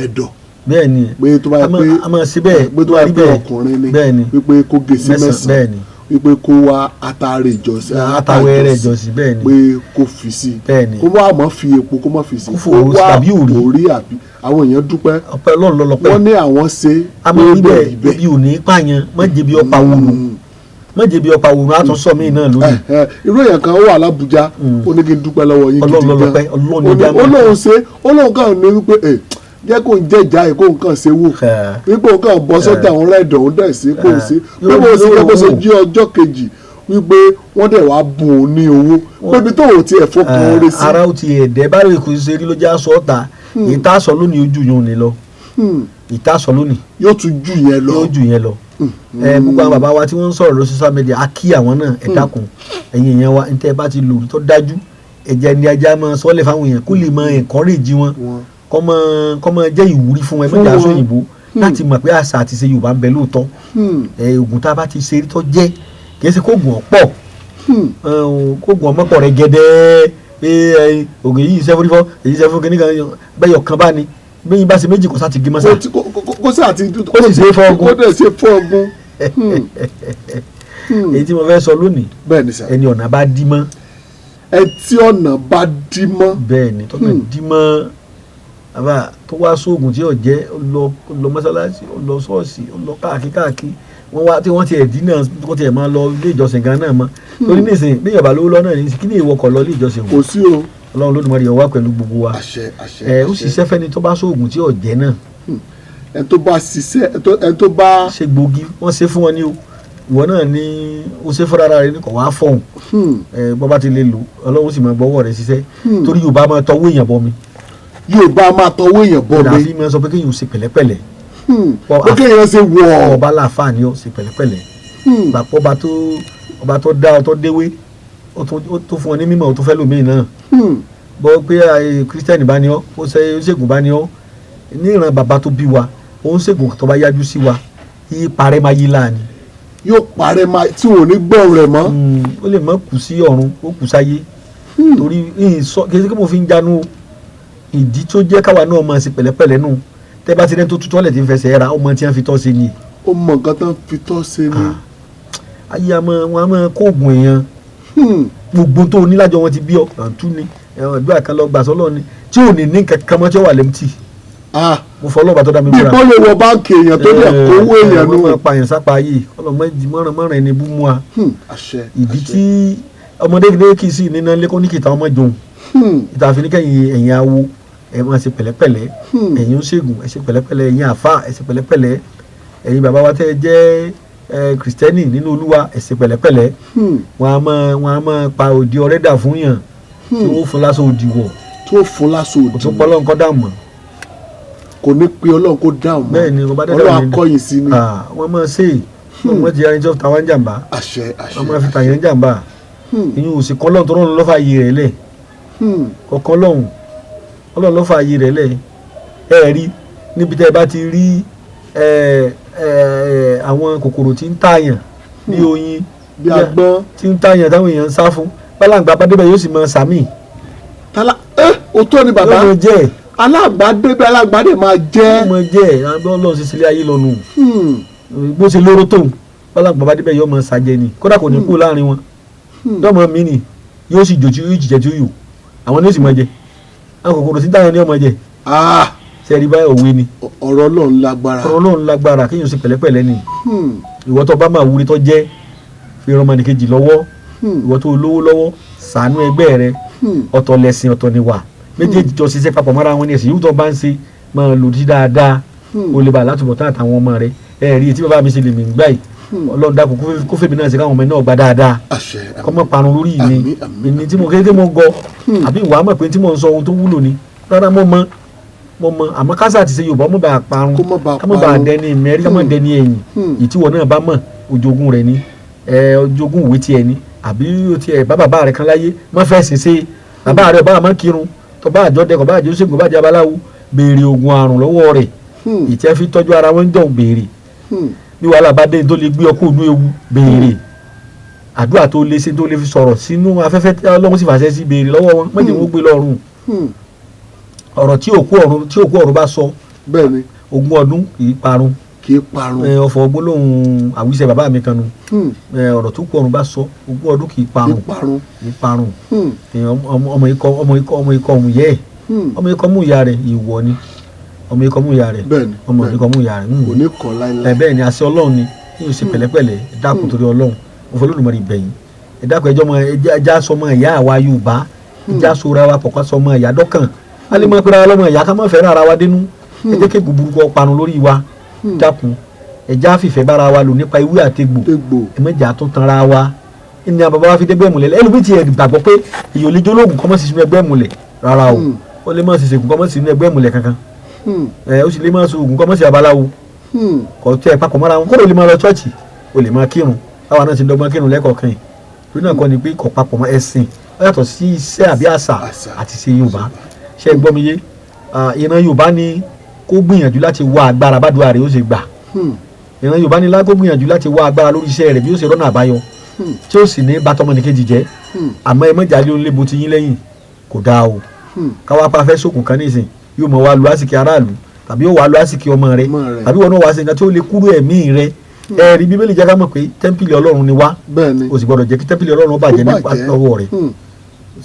ẹ̀dọ̀. Bẹ́ẹ̀ni, pé tó bá yẹ pé a máa ṣe bẹ́ẹ̀, pé tó bá yẹ pé ọkùnrin ni wípé kó gé sí mẹ́sàn-án, wípé kó wá atare ìjọsìn, atawẹ́rẹ́ ìjọsìn, bẹ́ẹ̀ni, pé kó fi sí, bẹ́ẹ̀ni, kó wá má fi epo, kó má fi sí, kó wá òrí. Àbí àwọn èèyàn dúpẹ́, ọpẹ́ Ọlọ́run ló lọ́pẹ́. Wọ́n ní àwọn ṣe pé bẹ́ẹ̀ ibi ò ní pààyàn, má jẹ̀bi ọ̀pá wòrò, má jẹ̀bi ọ̀pá wòrò, á tún sọ mí náà lónìí. Irú èèyàn kan wà l'Ábùjá, ó ní kí n dúpẹ́ lọ́wọ́ yín gidi gan, ó lóun ṣe, ó lóun kàn ní wípé jẹ́ kó ń jẹ́jà ẹ̀ kó nǹkan ṣe wò, wípé òun kàn bọ́ sọ́jà òun rẹ̀dọ̀ òun dẹ̀ sí kó ń ṣe pé bó ṣe jẹ́ bó ṣe jí ọjọ́ kejì wípé wọ́n dẹ̀ wá bùn ún ní owó pébi tó ò tiẹ̀ fọkàn oore sí. Ara ó ti ẹ̀dẹ́ bá rè kò ṣe rí ló já sọ ọ́ta ìta sọ lónìí ojú yòó ni lọ, ìta sọ lónìí yóò tún jù yẹn lọ, yóò jù yẹn lọ. Gbogbo àwọn bàbá wa tí wọ́n ń sọ̀rọ̀ lórí social media á kí àwọn náà, ẹ dákun ẹ̀yin èèyàn wa, ntẹ́ bá ti lò tó dájú ẹ̀jẹ̀ ni ajá máa sọ́lẹ̀ fáwọn èèyàn kó lè máa encourage wọn, kọ́mọ jẹ́ ìwúrí fún ẹ mẹ́ta aṣọ òyìnbó láti mọ̀ pé àṣà àti ṣe Yorùbá ń bẹ lóòótọ́. Ògùn tá a bá ti ṣe tó jẹ́ kì í ṣe kóògùn ọ̀pọ̀, kóògùn ọmọpọ̀ rẹ̀ gẹ́dẹ́ pé ògùn yìí ṣe fúnifọ́ èyí ṣe fún kìnnìkan bẹ́yọ̀ kan bá ní bẹ́yìn bá ṣe méjì kò sá ti gé mọ́sá. Kó sì àti kó sì ṣe fọ́ ọgùn. Kó dẹ̀ ṣe fọ́ ọgùn. Èyí tí mo fẹ́ sọ lónìí, ẹni ọ̀nà bá dí mọ́. Ẹ tí ọ̀nà bá dí mọ́. Bẹ́ẹ̀ ni, tọ́nà dí mọ́ àbá tó wá sóògùn tí yóò jẹ́, ó lọ mọ́sálásí, ó lọ ṣọ́ọ̀ṣì, ó lọ káàkiri káàkiri, wọ́n wá tí wọ́n ti ẹ̀dín náà kó tiẹ̀ máa lọ ilé ìjọsìn gan náà mọ́. Torí nísìnyí bí Yorùbá lówó lọ́nà ní kí ni ìwọkọ̀ lọ ilé ìjọsìn kò sí o. Ọlọ́run Olódùmarè ó wà pẹ̀lú gbogbo wa. Àṣẹ àṣẹ. Ẹ ó ṣiṣẹ́ fẹ́ni tó bá sóògùn tí yóò jẹ́ náà. Ẹ tó bá ṣiṣẹ́, ẹ tó bá. Ṣe gbòógì wọ́n ṣe fún wọn ní o, ìwọ náà ní o ṣe fúnra rẹ ní kò wá fọ̀hún. Bọ́ bá ti lè lò Ọlọ́run sì máa gbọ́wọ́ rẹ ṣiṣẹ́, torí Yorùbá máa tọwọ́ èèyàn bọ mi. Yorùbá máa tọwọ́ èèyàn bọ mi. Ìdààfin máa sọ pé kéèyàn ṣe pẹ̀lẹ́pẹ̀lẹ́. Pé kéèyàn ṣe wọ̀. Ọba láàfáà ni ó ṣe pẹ̀lẹ́pẹ̀lẹ́. Gbàpọ̀ ọba tó dá ọ tó déwé ó tó fún ọ ní mímọ̀ ó tó fẹ́ lòmíì náà. Bọ́ pé kírísítẹ́nì bá ní ọ, ó ṣe ṣègùn bá ní ọ, ní ìran bàbá tó bí wa, ó ń ṣègùn tó bá yájú sí wa, yí parẹ́ máa yí láàánú. Yóò parẹ́ máa tí wọn ò ní gbọ́ rẹ̀ mọ́. Ó lè má kú sí ọ̀run, ó kú sáyé. Torí kì í ṣe kí mo fi ń jánu o, ìdí tó jẹ́ káwa náà máa ṣe pẹ̀lẹ́pẹ̀lẹ́ nù. Tẹ́ bá ti rẹ́ tó tutọ́ lẹ̀ tí ń fẹsẹ̀ ra ọmọ tí wọ́n fi tọ́ ṣe ni. Ó mọ nǹkan tán fi tọ́ ṣe ni. Ayé àmọ́ wọn a máa kó oògùn èèyàn. Gbogbo tó onílájọ wọn ti bí ọ àǹtú ni ẹ̀dùn àkànlọ gbà sọ́lọ́ ni tí ò ní ní kankan mọ́ tí ó wà lẹ́mtì. Mo fọ ọlọ́ọ̀bà tó dá mi búra. Bí kò lè wọ báńkì èèyàn tó lè kówó èèyàn nù. Wọ́n máa pa èèyàn sápá ayé ọlọ́mọ mọ́ràn ẹni bú mú wa. Ìdí tí ọmọdé kì í sì níná lẹ́kọ́ ní kìtà ọmọ jòun. Ìtàfin ní kẹ́yìn ẹ̀yìn awo ẹ máa ṣe pẹ̀lẹ́pẹ̀lẹ́, ẹ̀yin oṣègùn ẹ ṣe pẹ̀lẹ́pẹ̀lẹ́, ẹ̀yin àfa ẹ ṣe pẹ̀lẹ́pẹ̀lẹ́, ẹ̀yin bàbá wa tẹ́ ẹ jẹ́ kìrìsìtẹ́nì nínú Olúwa ẹ ṣe pẹ̀lẹ́pẹ̀lẹ́. Wọn a máa pa òdi ọ̀rẹ́ dà fún yàn tí wọ́n fún lásán òdì wọ̀. Tó fún lásán òdì wọ̀. Kò tún pọ́ Ọlọ́run kọ́ dà mọ́. Kò ní pe Ọlọ́run kó dáhùn mọ́. Bẹ́ẹ̀ ni ọba dẹ́dẹ́ Ọlọ́run akọ́yìn sí ni. Wọ́n máa ṣe é wọ́n ti ẹni tó ta wá ń jàǹbá. Àṣẹ àṣẹ. Wọ́n máa fi tàyẹ̀ ń jàǹbá. Ìyẹn ò sì kọ́ Ọlọ́run tó rọrùn lọ́fà yìí rẹ̀ lẹ̀. Kọ̀ọ̀kan lọ́hùn Ọlọ́run ló fa ayé rẹ̀ lẹ̀. Ẹ rí níbi tẹ́ ẹ bá ti rí àwọn kòkòrò tí ń tààyàn bí oyin bí agbọ́n tí ń tààyàn táwọn èèyàn ń sá fún, bálàǹgbà bá débẹ̀ yóò sì máa sàmì. Tálá ẹ òótọ́ ni bàbá, yóò jẹ́ alágbà débẹ̀ alágbà dẹ̀ máa jẹ́. Yóò máa jẹ́ Ọlọ́run ṣe sílé ayé lọ́nu bó ṣe lóró tóun, bálàǹgbà bá débẹ̀ yóò máa sàjẹ ni, kódà kò ní kú láàrin wọn, yóò máa mí ni, yóò sì jò tí yóò jìjẹ tí ó yò, àwọn ni yóò sì máa jẹ. Àwọn kòkòrò tí ń tààyàn ni yóò máa jẹ. Ṣe rí báyìí, òwe ni. Ọ̀rọ̀ Ọlọ́run lágbára. Ọ̀rọ̀ Ọlọ́run lágbára, kéèyàn ṣe pẹ̀lẹ́pẹ̀lẹ́ ni. Ìwọ tó bá máa wúri tó jẹ́ fi ran ọmọnìkejì lọ́wọ́. Ìwọ tó lówó lọ́wọ́, ṣàánú ẹgbẹ́ rẹ. Ọ̀tọ̀ lẹ̀sìn, ọ̀tọ̀ ni wà, méjèèjì jọ ṣiṣẹ́ papọ̀ mọ́ra wọn ní ẹ̀sìn. Yóò tó bá ń ṣe, máa lòdì dáadáa, o lè bá látúbọ̀ tán àtàwọn ọmọ rẹ. Ẹ rí i tí bàbá mi ṣe lè mí gbà yìí, Ọlọ́run dákun, kó fèmí náà ṣe káwọn ọmọ náà gba dáadáa, kọ́ mọ́ parun lórí mi ní tí mo kéde mo gọ àbí ìwà mọ̀ pé tí mo ń sọ ohun tó wúlò ni. Rárá, mo mọ̀, mo mọ̀, àmọ́ kásá àti ṣe Yorùbá mọ̀ bá parun, ká mọ̀ bá dẹni mẹ́rí, ká mọ̀ dẹni ẹ̀yìn. Ìtiwọ̀ náà bá mọ̀ ojogún rẹ̀ ni, ojogún ìwé tiẹ̀ ni, àbí o tiẹ̀ bá bàbá rẹ̀ kan láyé, má fẹ́ sìn ṣe bàbá rẹ̀ ọba àmọ́ kírun tó bá àjọ dẹkọ̀, bá àjọ ṣègùn, bá àjọ abaláwo, béèrè oògùn àrùn lọ́wọ́ rẹ̀ ìtẹ́ fi tọ́jú ara wọn jọ̀hún. Béèrè bí wàhálà bá dé tó lè gbé ọkọ̀ ònú ewu, béèrè àdúrà tó lè ṣe, tó lè fi sọ̀rọ̀ sínú afẹ́fẹ́ tí Ọlọ́run sì fàṣẹ sí. Béèrè lọ́wọ́ wọn, mọ̀jẹ̀ wọn gbé lọ́rùn. Ọ̀rọ̀ tí òkú ọ̀run bá sọ, ogún ọdún kì í parun. Kì í parun. Ọ̀fọ̀ gbólóhùn àwíṣẹ bàbá mi kan nu. Ọ̀rọ̀ tó kú ọ̀run bá sọ, ogún ọdún kì í parun, kì í parun. Ọmọ ikọ̀, ọmọ ikọ̀, ọmọ ikọ̀ ọmọ yẹ, ọmọ ikọ̀ mú ìyá rẹ̀, ìwọ ni ọmọ ikọ̀ mú ìyá rẹ̀, ọmọ ikọ̀ mú ìyá rẹ̀. Kò ní kọ̀ láíláí. Bẹ́ẹ̀ ni, àṣẹ Ọlọ́run ni kí n ṣe pẹ̀lẹ́pẹ̀lẹ́. Ẹ dákun, torí Ọlọ́run, mo fẹ́ Olódùmarè bẹ̀yìn. Ẹ dákun, ẹjọ́ mọ ẹjá sọmọ ìyá àwa Yorùbá, ẹjá sora wa pọ̀, ká sọmọ ìyá dọ́kàn. A lè mọ pé ara lọ́mọ ìyá, ká má fẹ́ràn ara wa dénú. Ẹ jẹ́ kéègùn burúkú ọparun lórí wa. Dákun, ẹjá fìfẹ́ bára wa lò nípa ewé àtegbò. Ẹ mẹ́jà tó tanra wa ní àbàbà wa fi dẹ́gbẹ́ ìmùlẹ̀. Ẹlòmíì ti ẹ̀ gbàgbọ́ pé èyí ò lè jólóògùn kọ́mọ́ sí sínú ẹgbẹ́ ìmùlẹ̀. Rárá o, ó lè má ṣe ṣègùn kọ́mọ́ sí sínú ẹgbẹ́ ìmùlẹ̀ kankan. Ẹ ó sì lè má ṣe oògùn kọ́mọ́ sí abaláwo, kò tẹ́ ẹ papọ̀ mọ́ra wọn. Kódà ó lè máa lọ chọ́ọ̀chì, ó lè máa kírun, báwa náà ti dọ́gbọ́n kírun lẹ́kọ̀ọ̀kan yìí. Torí náà kọ́ ni pé kò papọ̀ mọ́ ẹ̀sìn, ó yàtọ̀ sí iṣẹ́ àbí àṣà àti ṣe Yorùbá. Ṣe é gbọ́ mi yé? Ìran Yorùbá ni kó gbìyànjú láti wá agbára bádùá rẹ̀ ó ṣe gbà. Ìran Yorùbá ni kó gbìyànjú láti wá agbára lórí iṣẹ́ rẹ̀ bí ó ṣe rọ́nà àbáyọ tí ó sì ní bàtọ́mọnìkejì jẹ́. Àmọ́ ẹ mọ̀jà lé onílé bo ti yín lẹ́yìn, kò dáa o. Káwá pa fẹ́ sókun kan nísìn, yóò mọ̀ wá lu àsìkí aráàlú, tàbí yóò wá lu àsìkí ọmọ rẹ, tàbí wọn náà wá sí nǹkan tí ó lè kúrò ẹ̀mí rẹ. Ẹ rí Bíbélì jẹ́ ká mọ̀ pé tẹ́ḿpìlì Ọlọ́run ni wá. O sì gbọ́dọ̀ jẹ́ kí tẹ́ḿpìlì Ọlọ́run ó bàjẹ́ nípa ọwọ́ rẹ̀.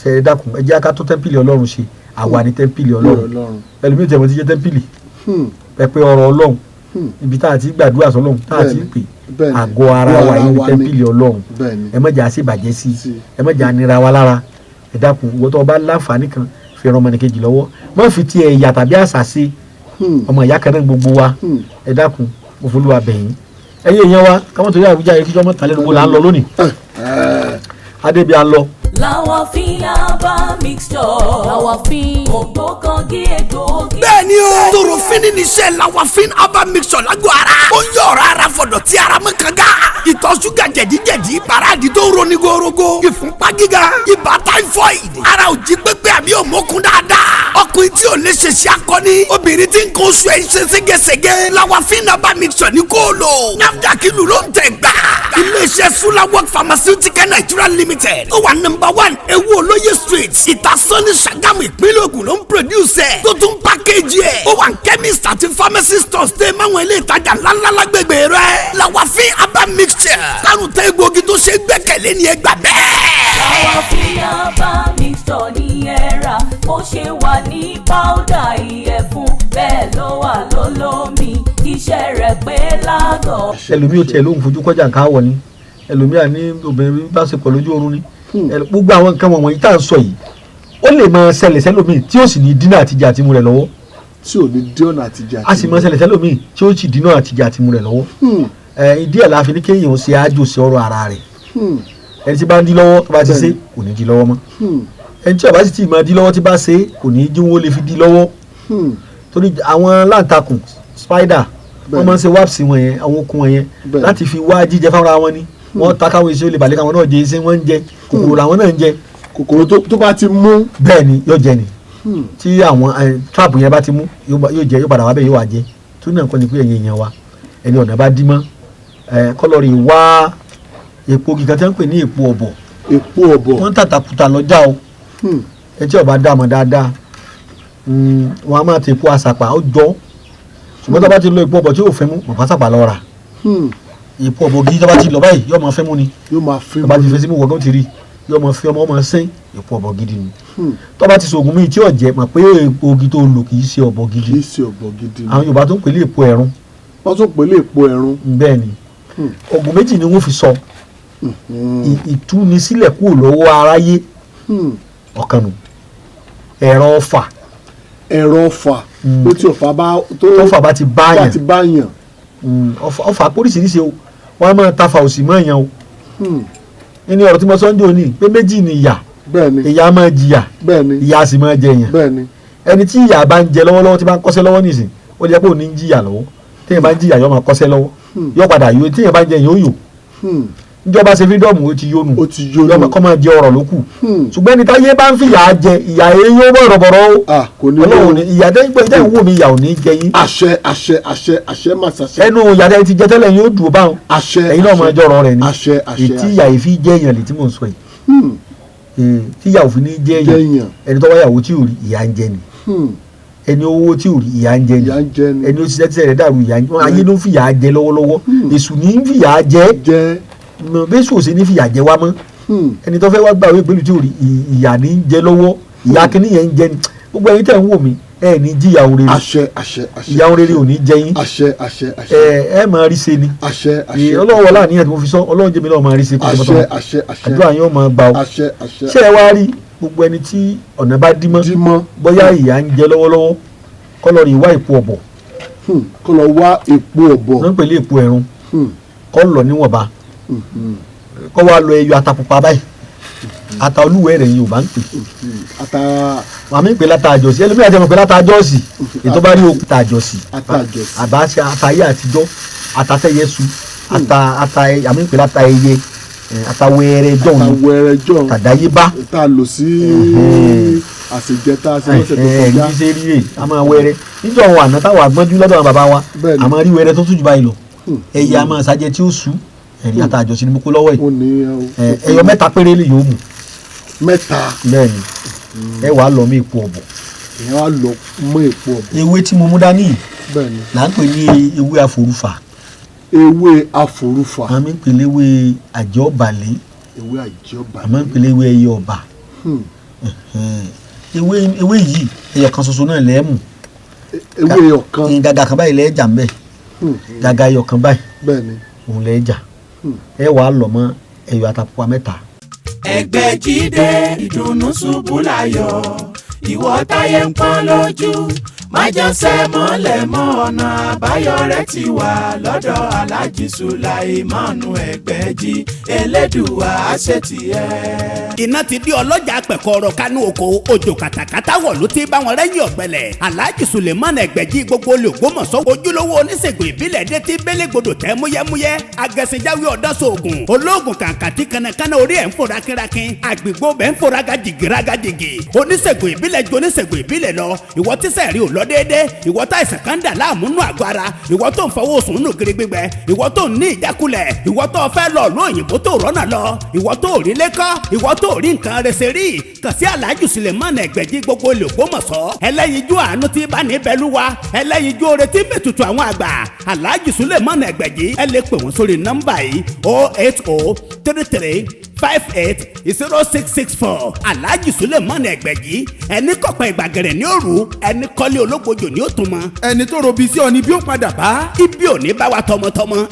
Ṣe é dákun, ẹ jẹ́ ká tó tẹ́ḿpìlì Ọlọ́run ṣe. Àwa ni tẹ́ḿpìlì Ọlọ́run. Ẹlòmíì tẹ̀wọ́n ti jẹ́ tẹ́ḿpìlì, pẹpẹ ọ̀rọ̀ Ọlọ́run, ibi tá a ti gbàdúrà sọ́lọ́run, tá a ti pè, àgọ́ ara wa yìí ni tẹ́ḿpìlì Ọlọ́run. Ẹ má jẹ́ àṣebàjẹ́ sí, ẹ má jẹ́ ànira wa lára. Ẹ dákun, ìwọ tó o bá láǹfààní kan, fi ran ọmọnìkejì lọ́wọ́. Má fi ti ẹ̀yà tàbí àṣà sí. Ọmọ ìyá kan náà gbogbo wa. Ẹ dákun, mo folúwa bẹ̀yìn, ẹ̀yin èèyàn wa, káwọn torí àwùjá kíjọ́ mọ́ tàlẹ́ lóko là ń lọ lónìí. Adébí à ń lọ. Làwàfin herbal mixture. Làwàfin ògbókangí egbòogi. Bẹ́ẹ̀ni o, torofini ni iṣẹ́ Lawafin herbal mixture lágbo ara. Ó ń yọ ọ̀rọ̀ ara fọ̀dọ̀ tí ara mọ́ kanga. Ìtọ̀ ṣúgà, jẹ̀díjẹ̀dí, paráàdì tó ń roni gorogo, ìfúnpá gíga, ibà typhoid, ara ò jí pépé àbí òmókun dáadáa, ọkùnrin tí ò lè ṣe ṣe akọni, obìnrin tí ń kó oṣù ẹ̀ ń ṣe ségesège, Lawafin herbal mixture ní kó lò. NAFDAC ìlú ló ń tẹ̀ gbà. Iléeṣẹ́ Sulawok Pharmaceutical Nigeria Limited ó wà number 1 Ewu Olóye Street, Ìtasọ́ní, Ṣàgámù, ìpínlẹ̀ Ògùn ló ń produce ẹ̀, tó tún package ẹ̀. Ó wà ní chemist àti pharmacy stores tẹ́ máwọn ilé ìtajà ńláńlá lágbègbè rẹ̀. Lawafin herbal mixture, kárùn tẹ́ egbòogi tó ṣe gbẹ́kẹ̀lé ní, ẹgbà bẹ́ẹ̀. Làwàfin herbal mixture ní ẹ rà. Ó ṣe wà ní powder ìyẹ̀fun, bẹ́ẹ̀ ló wà lólómi. Iṣẹ́ rẹ̀ pé lágọ̀ọ́. Ẹlòmíì ò tiẹ̀ lóhùn fojú kọjá nǹkan àwọ̀ ni, ẹlòmíì à ní obìnrin bá ṣe pọ̀ lójú oorun ni. Gbogbo àwọn nǹkan wọ̀nyí tá à ń sọ yìí, ó lè máa ṣẹlẹ̀ sẹ́lòmíì tí ó sì ní dínà àtijọ́ àtimú rẹ̀ lọ́wọ́. Tí ò ní dínà àtijọ́. A sì máa ṣẹlẹ̀ sẹ́lòmíì tí ó sì dínà àtijọ́ àtimú rẹ̀ lọ́wọ́. Ìdí ẹ̀ la fi ní kéèyàn ṣe àjò sí ọ̀rọ̀ ara rẹ̀. Ẹni tí bá ń dí lọ́wọ́, tó bá ti ṣe, kò ní dí lọ́wọ́ mọ́. Ẹni tí ó bá sì ti máa dí lọ́wọ́, tí bá ṣe, kò ní jí wọn ó lè fi dí lọ́wọ́, torí àwọn láǹtakùn, spider, wọ́n máa ń ṣe webs wọn yẹn, àwọn okùn wọn yẹn, láti fi wá jíjẹ fáwọn wọn ni. Wọ́n ta káwọn èso lè balẹ̀, káwọn náà jẹ iṣẹ́ wọ́n ń jẹ kòkòrò làwọn náà ń jẹ. Kòkòrò tó bá ti mú. Bẹ́ẹ̀ ni, yóò jẹ ni. Tí àwọn trap yẹn bá ti mú, yóò jẹ, yóò padà wá bẹ́ẹ̀, yóò wá jẹ. Tó náà kọ́ ni pé ẹ̀yin èèyàn wa, ẹni ọ̀nà bá dí mọ́, kọ́lọ́rì wá èpo gíga tí wọ́n ń pè ní èpo ọ̀bọ̀. Èpo ọ̀bọ̀. Wọ́n ń tàtàkùtà lọ́jà o. Ẹ tí ó bá dààmú dáadáa, wọ́n á máa ti èpo àsàpà, ó jọ. Ṣùgbọ́n tó bá ti lo èpo ọ̀bọ̀ tí yóò fẹ́ mú, mọ̀pá sàpà lọ rà èpo ọ̀bọ̀ gidi. Tó bá ti lọ báyìí, yóò máa fẹ́ mú ni. Yóò máa fẹ́ Tó bá ti fẹ́ sí mú, wọ́gán ti rí. Yọ ọmọ fi ọmọ ọmọ sẹ́yìn, èpo ọ̀bọ gidi ni. Tó bá ti sògùn míì tí ò jẹ́, mọ̀ pé oògùn tó lò kì í ṣe ọ̀bọ Kì gidi. í ṣe ọ̀bọ gidi ni. Àwọn Yorùbá tó ń pè ní èpo ẹ̀rún. Wọ́n tún pè é èpo ẹ̀rún. Bẹ́ẹ̀ ni. Oògùn méjì ni wọ́n fi sọ ìtúnisílẹ̀ kúrò lọ́wọ́ aráyé. Ọ̀kan nù, ẹ̀rọ ọfà. Ẹ̀rọ ọfà, pé tí ọfà bá tó Tọ́fà bá ti bá bá yàn ti bá yàn. Ọfà póríṣiríṣi o, wọ́n á máa tafa òsì mọ́ èèyàn o. Nínú ọ̀rọ̀ tí mo sọ ń dò ní pé méjì ni ìyà. Ìyà máa jìyà, ìyà sì máa jẹ èèyàn. Ẹni tí ìyà bá ń jẹ lọ́wọ́lọ́wọ́, tí bá ń kọ́ṣẹ́ lọ́wọ́ nìsín, ó lè jẹ́ pé òun ní ń jìyà lọ́wọ́. Téèyàn bá ń jìyà, yóò máa kọ́ṣẹ́ lọ́wọ́, yóò padà yó. Téèyàn bá ń jẹ, yóò yò. Níjọba ṣe freedom, ó ti yónu. Ó ti yónu. Yóò kọ́ máa jẹ ọ̀rọ̀ ló kù. Ṣùgbọ́n ẹni táyé bá ń fìyà jẹ, ìyà èyí ó bọ̀rọ̀bọ̀rọ̀ o. Ah, kò ní. Ọlọ́run ní ìyà tẹ́ ń gbọ́, ìtẹ́ ń wò mí, ìyà ò ní jẹ yín. Àṣẹ, àṣẹ, àṣẹ, àṣẹ, má ṣàṣẹ. Ẹnu ìyà tẹ́ ti jẹ tẹ́lẹ̀ yóò dùn báwọn. Àṣẹ. Ẹ̀yin náà máa jọ̀rọ̀ rẹ̀ ni. Àṣẹ, àṣẹ. Ètí ìyà yìí fi jẹ́ èèyàn lè tí mò ń sọ yìí. Tí ìyà òfin ní jẹ́ Jẹ èèyàn. èèyàn. Ẹni tó wáyàwó tí ò rí, ìyà ń jẹ ni. Ẹni owó tí ò rí, ìyà ń jẹ ni. Ìyà ń jẹ ni. Ẹni ó ṣiṣẹ́ tíṣẹ́ rẹ̀ dàrú, ìyà ń jẹ. Ayé ló ń fìyà jẹ lọ́wọ́lọ́wọ́, èṣù ní ń fìyà jẹ. Jẹ. Mọ bẹ́sù ò sí ní fìyà jẹ wá mọ́. Ẹni tó fẹ́ wá gbàwé pẹ̀lú tí ò rí, ìyà ní ń jẹ lọ́wọ́, ìyà kínní yẹn ń jẹ ni. Gbogbo ẹ̀yin tẹ̀ ń wò mí, ẹ ní jìyà ohun rere. Àṣẹ, àṣẹ, àṣẹ. Ìyà ohun rere ò ní jẹ yín. Àṣẹ, àṣẹ, àṣẹ. Ẹ ẹ máa rí ṣe ni. Àṣẹ, àṣẹ. Ọlọ́run wọlé àníyàn tí mo fi sọ, Ọlọ́run jẹ́mi náà máa rí ṣe kó Àṣẹ. tọmọtọmọ. Àṣẹ, àṣẹ. Àdúrà yín ó máa gbà o. Àṣẹ, àṣẹ. Ṣé ẹ wá rí gbogbo ẹni tí ọ̀nà bá dí mọ́, Dí mọ́. bóyá ìyà ń jẹ lọ́wọ́lọ́wọ́, kó lọ rí wá èpo ọ̀bọ̀. Kó lọ wá èpo ọ̀bọ̀. Wọ́n ń pè ní èpo ẹ̀rún. Kó lọ níwọ̀nba, kó wá lọ ẹyọ ata pupa báyìí, ata olúwẹ̀rẹ̀ yìí ò bá ń pè. Ata. Àmì ń pè láta àjọsí, ẹlòmíràn àti ẹmọ pè láta àjọsí, ètò bá rí òkúta àjọsí. Ata àjọsí. Àbá ṣe ata ayé àtijọ́, ata tẹ́yẹ su, ata ata àmì ń pè láta ẹyẹ, ata wẹ́rẹ́ Ata dọ̀hún. wẹrẹ jọ. Tàdáyébá. Tá a lò sí àṣejẹ tá a ṣe lọ́sẹ̀ tó kọjá. Ní ṣe rí rè a máa wẹ́rẹ́ níjọ́ àwọn àná táwọn àgbọ́njú lọ́dọ̀ àwọn bàbá wa. A máa rí wẹ́rẹ́ tó tún jù báyìí lọ. Ẹyẹ a máa ṣàjẹ tí ó sú. Ẹ̀rí ata àjọsí ni mo kó lọ́wọ́ Ó yìí. ní Ẹyọ mẹ́ta péré lè yóò mú. Mẹ́ta. Bẹ́ẹ̀ ni, ẹ wàá lọ mí èpo ọ̀bọ̀. Ìyẹn wá lọ mọ́ èpo ọ̀bọ̀. Ewé tí mo mú dání yìí là ń pè ní ewé àforúfà. Ewé àforúfà. Àmì ń pè léwé àjọbalẹ̀. Ewé àjọba. Àmọ́ ń pè léwé ẹyẹ ọba. Ewé yìí, ẹyọ kan ṣoṣo náà lẹ́ẹ̀mù. Ewé ọ̀kan. Ní gàgà kan báyìí lẹ́ẹ̀jà ń bẹ̀. Gàgà ẹyọ kan báyìí òun lẹ́ẹ̀jà. Ẹ wàá lọ mọ́ ẹyọ atapupa mẹ́ta. Ẹgbẹ́ jíde ìdùnnú ṣubú láyọ̀, ìwọ táyé ń pọ́n lójú, májànsẹ́ mọ́lẹ̀ mọ́, ọ̀nà àbáyọ rẹ̀ ti wà lọ́dọ̀ Aláàjì Sùláìmánu Ẹgbẹ́jì. Elédùwà àṣetìẹ́. Iná ti di ọlọ́jà pẹ̀kọ́rọ̀ kánú oko, òjò kàtàkàtà wọ̀ ló ti bá wọn rẹ́yìn ọ̀gbẹ́lẹ̀. Alhaji Suleiman Ẹgbẹ̀jì gbogbo olùgbòmọ̀sọ́, ojúlówó oníṣègùn ìbílẹ̀ dé tí bélégbodò tẹ́ múyẹ́múyẹ́, agẹ̀sìnjáwé ọ̀dọ́sọ̀ọ̀gùn olóògùn kàǹkàtì, kànnàkànnà orí ẹ̀ ń fò rákínrákín, àgbègbè bẹ́ẹ̀ ń fò rágàjìgì rágàjìgì. Oníṣègùn ìbílẹ̀ ju oníṣègùn ìbílẹ̀ lọ. Ìwọ tíṣẹ̀ rí ò lọ déédé, ìwọ tá ìsàn kan dà láàmú nù àgọ́ ara, ìwọ tó ń fọwọ́ sùn nù gírí gbígbẹ, ìwọ tó ń ní ìjákulẹ̀, ìwọ tó fẹ́ lọ ló òyìnbó tó rọ́nà lọ, ìwọ tó rí lẹ́kọ́, ìwọ tó rí nǹkan rẹsẹ̀ rí, kàn sí Alhaji Suleiman Ẹgbẹ̀jì gbogbo olùgbòmọ̀sọ́, ẹlẹ́yinjú àánú tí bá ní bẹ́lúwa, ẹlẹ́yinjú oore tí mẹ́tutù àwọn àgbà. Alhaji Suleiman Ẹgbẹ̀jì, ẹ lè pè wọ́n sórí nọ́mbà yìí: 08033580664. Alhaji Suleiman Ẹgbẹ̀jì, ẹni kọ̀pẹ́ ìgbàgẹ̀rẹ̀ ní òru, ẹni kọ́lé ológbojò ní òtún mọ́. Ẹni tó robi sí ọ ni bí ó padà bá. Ibi ò ní bá wa tọmọtọmọ.